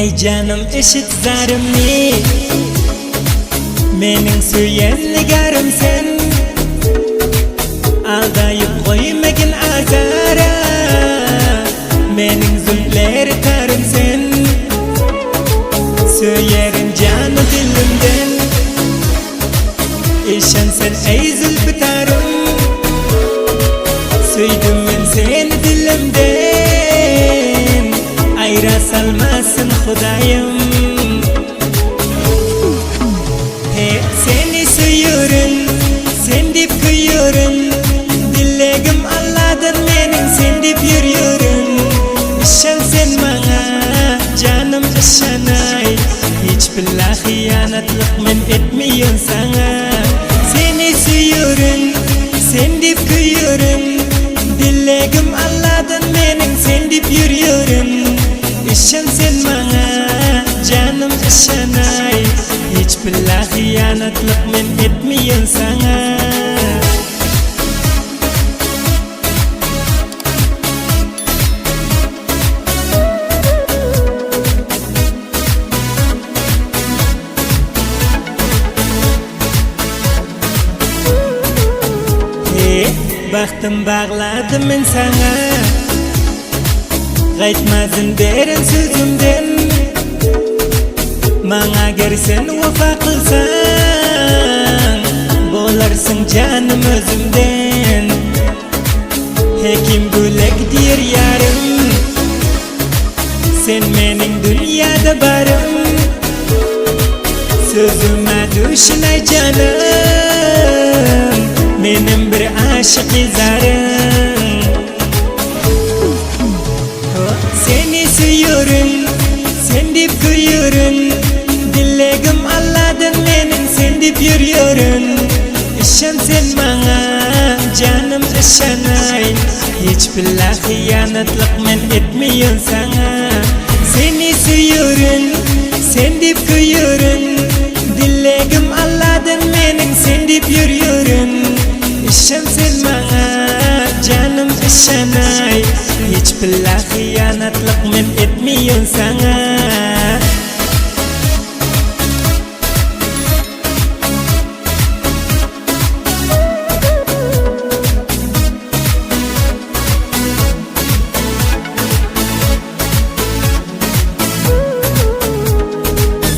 Eý janym eşit zarymny Meniň söýen nigarym sen Aldaýyp goýmagyn azara Meniň zülpleri tarym sen Söýerin janu dilimden Işan sen eý zülpi tarym Söýdüm men seni dilimden Aýra salmasyn Hudaýym He seni söýerin sen diýip köýerin Dilegim Alladan meniň sen diýip ýörýerin Işan sen maňa janym işanaý Hiç billa hyýanatlyk men etmeýän saňa Seni söýerin sen diýip köýerin Dilegim Alladan meniň sen diýip ýörýerin Işan sen maňa janym işanaý Hiç billa hyýanatlyk men etmeýän saňa. He, bagtym bagladym men saňa Gaýtmazyn beren sözümden Maňa ger sen wepa kylsaň Bolarsyň janym özümden Hekim Gülek diýer ýarym Sen meniň dünýäde barym Sözüme düşünäý janym Menem bir aşyky zaryn Seni söýerin sen diýip köýerin Dilegim Alladan meniň sen diýip ýörýerin Işan sen maňa janym işanaý Hiç billa hyýanatlyk men etmeýän saňa Seni söýerin sen diýip köýerin Dilegim Alladan meniň sen diýip ýörýerin Işan sen maňa janym işanaý Hiç billa hyýanatlyk men etmeýän saňa.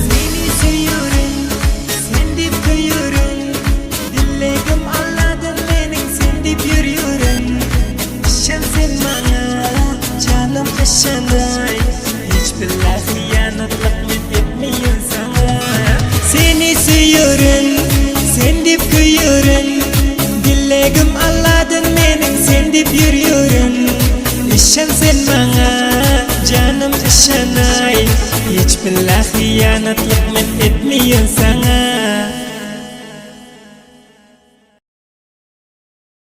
Seni söýerin, sen diýip köýerin, Dilegim Alladan meniň sen diýip ýörýerin. Işan sen maňa, janym işanaý, Hiç billa hyýanatlyk men etmeýin saňa. Seni söýerin, sen diýip köýerin, Dilegim Alladan meniň sen diýip ýörýerin. Işan sen maňa, janym işanaý, Hiç billa hyýanatlyk men etmeýin saňa.